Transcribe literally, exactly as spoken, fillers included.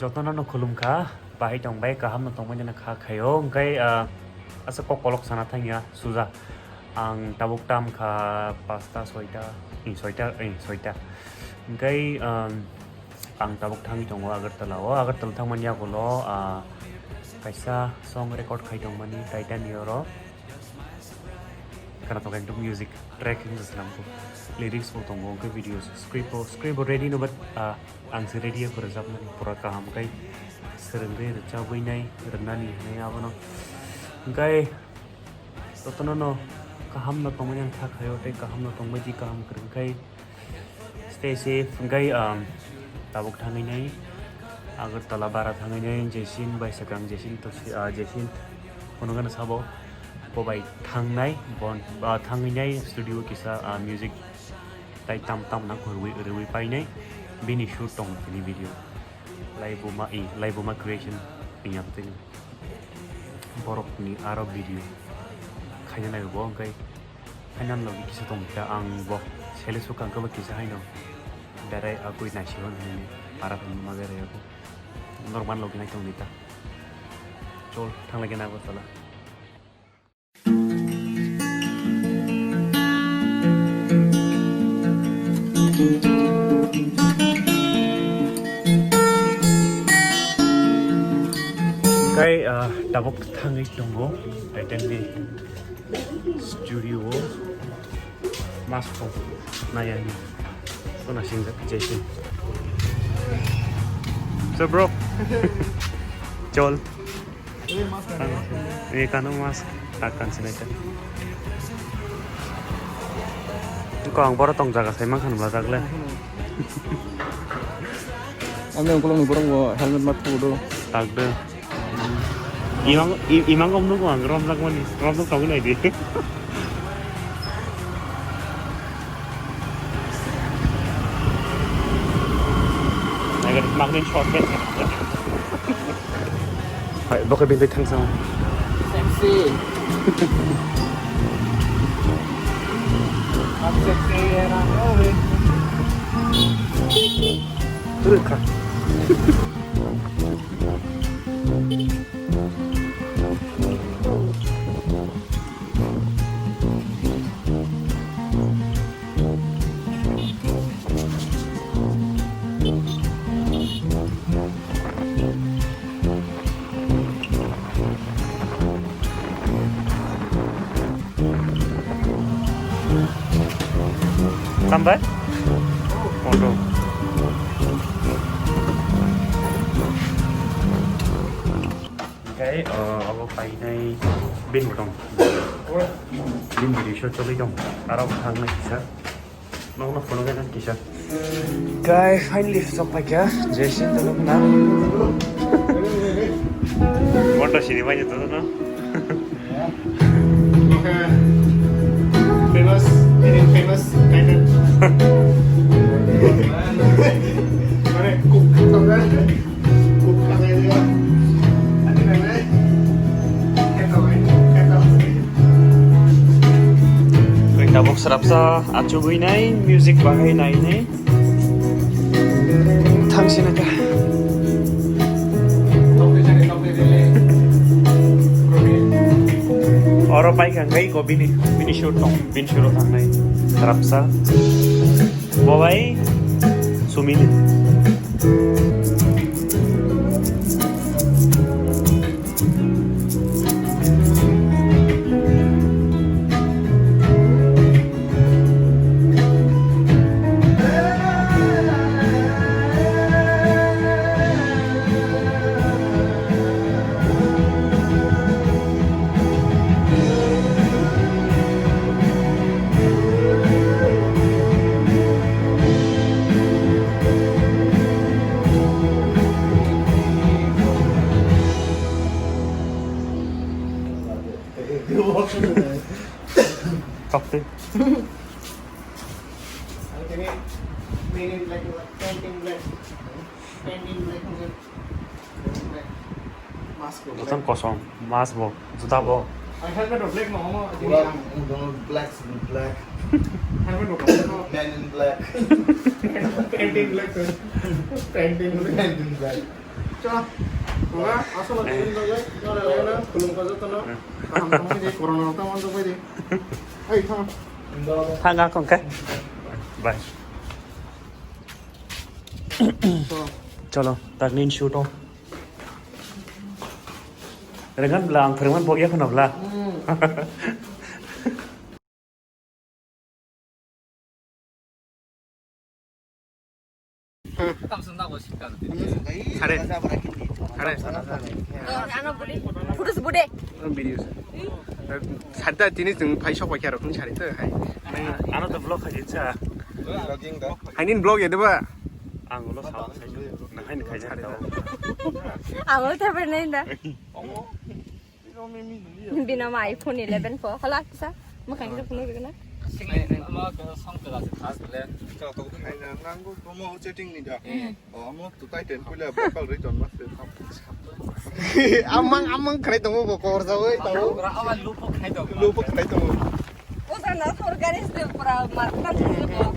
Jotono no khulum kha, bahai tong bai, kaham no tong bai nang kha khaio, hwnkhe, ah, asa kok kolok sana thangya suja. Ang tabuk tam kha pasta soita, eh, soita, eh, soita. Hwnkhe, um, ang tabuk thangwi tongo Agartala o. Agartala thangmani yagulo, ah, kaisa song record khai tongmani Titanic oro. Khana tongo ekdom music track hinwi swnamkhu. Lyrics bo tongo, hwnkhe videos, script bo, script bo ready no, but, ah, ang se ready ya, pura japmani pura kaham khai swrwngwi rwchabwi nai rwnani hinwi abono. Hwnkhe jotono no kaham no tongmani ang kha khaio, tei kaham no tongbai di, kaham kwrwng khai. Stay safe, hwnkhe, um, tabuk thangwi nai Agartala bara thangwi nai Jesin bai swkang Jesin to si-, ah, Jesin phunukgana sabo bo bai thangnai bon, ah, thangwi nai studio kisa, ah, music tai tam tam na khurwi rwi painai bini shoot tong tini video. Laibuma i, Laibuma Creation inyam tini. Borokni aro video khaina nai bo, hwnkhe final logi kisa tong kha, ang bo sele sukang khe bo kisa haino berai akui naisihon hinwi para phai ma berai ako normal logi nai tong di ta. Chol, thang lagi na Agartala. Kai, ah, tabuk thangwi tongo, Titan ni studio o mask rok nai ani. Kono singjak Jason. So bro, chol. Eh, kano mask tak kan sinai ta. Ko ang boro tong jaga sai mang khan bla jagle. Ang yang kolong ni borok bo helmet mat tu do. Tak de. Imang, i-, imang om nung ang rom jak mani, rom jak tong nai di. Agar magnin short pants. Hai, bokhe bintui thangsa. Sexy. I'm sexy and I know it. Rwkha. Tambai? Photo. Hingke, uh, obo painai bin bo tong. Bin video shoot choli tong. Aro thangnai kisa. Nokno phunukgwi nang kisa. Guys, finally sok paikha. Jai Singh, tongna. Moto sini bai to no. Famous, ini famous, kayak. Mana kuk kuk. Tabuk srapsa achugwi nai, music bahai nai nai. Thangsinai ta. Oro paikha hwnkhe iko bini, bini shoot tong, bini shoot o thangnai srapsa. Bo bai sumini. Tokte. Ang tini, tini black, painting black. Painting black, black. Mask bo black. Jotono kosom, mask bo, juta bo. Ang helmet bo black no, homo, tini pura ang. Jotono black, black. Helmet bo black no. Men in Black. Painting black, sir. Painting black. Men in Black. Chalo. Wah, asal lagi ini lagi. Nora lagi na, belum kau jatuh na. Kaham kaham ini corona rok tamo jatuh ini. Ayo, tamo. Thang akong khe. Bye. Chalo, tak nin shoot on. Rengan bla ang pherman bo ya khana bla. Sare. Sare. Ano budi. Photos budi. Video sa. Sadda tini tong phai sok paikha rok tong sari to hai. Ano to vlog khai cha. Hainin vlog ya deba. Ang ulo sa. Na hain khai cha. Ang ulo ta bernai da. Bina ma iPhone eleven po. Hala kisa. Makan kita puno bigana. Sing ai ma ko song kala se khas le. Cha to khai na nang ko promo chatting ni da. Oh, amo to titan pula bakal return mas. Amang amang khnai tongo bo kor jawai tongo. Ora awa lupo khnai tongo. Lupo khnai tongo. O sana sorkari se pura marka se bo.